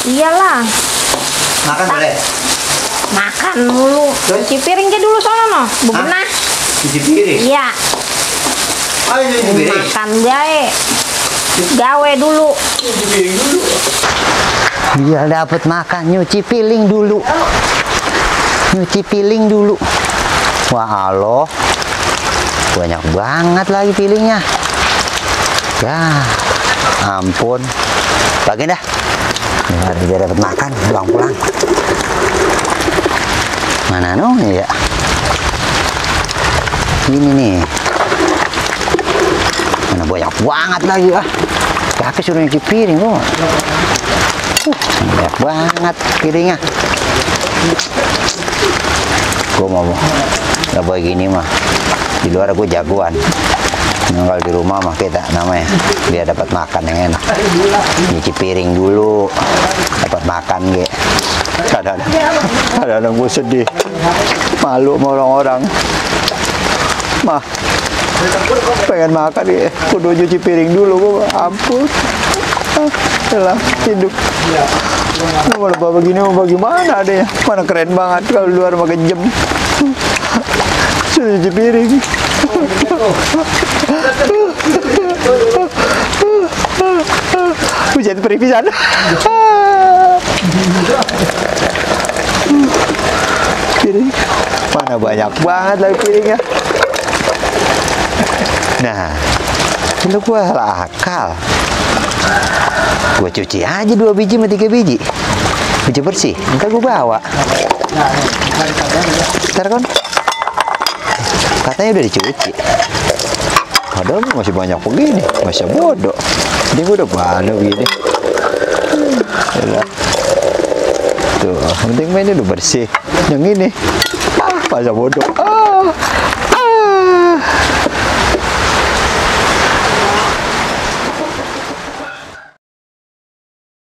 Iyalah. Makan boleh? Makan dulu. Cuci piringnya dulu sono no. Bebenah. Cuci piring? Iya. Ayo cuci piring. Makan bae. Gawe dulu. Cuci piring dulu. Biar dapat makan, nyuci piring dulu. Nyuci piring dulu. Wah, Allah. Banyak banget lagi pilingnya. Ya, ampun. Bagi dah. Biar dapat makan, pulang-pulang. Mana nih ya? Ini nih. Mana banyak banget lagi ah. Kakek suruh nyuci piring loh. Banyak banget piringnya. Gue mau nggak boleh gini mah. Di luar gue jagoan. Kalau di rumah mah kita namanya biar dapat makan yang enak. Nyuci piring dulu, dapat makan ge. Kadang-kadang gue sedih, malu sama orang-orang. Mah, pengen makan ge, kudu nyuci piring dulu gue. Ampun, telah hidup. Kalau bapak begini mau bagaimana adanya? Mana keren banget kalau di luar makan jam. Sudah cuci piring. Hujan peripisan. Piring. Mana banyak banget lagi piringnya. Nah, itu gua salah akal. Gua cuci aja 2 biji sama 3 biji. Biji bersih. Ntar gua bawa. Ntar kan? Katanya udah dicuci. Padahal masih banyak begini, masih bodoh. Ini gue udah balik begini. Tuh, penting mainnya udah bersih. Yang ini, masa bodoh.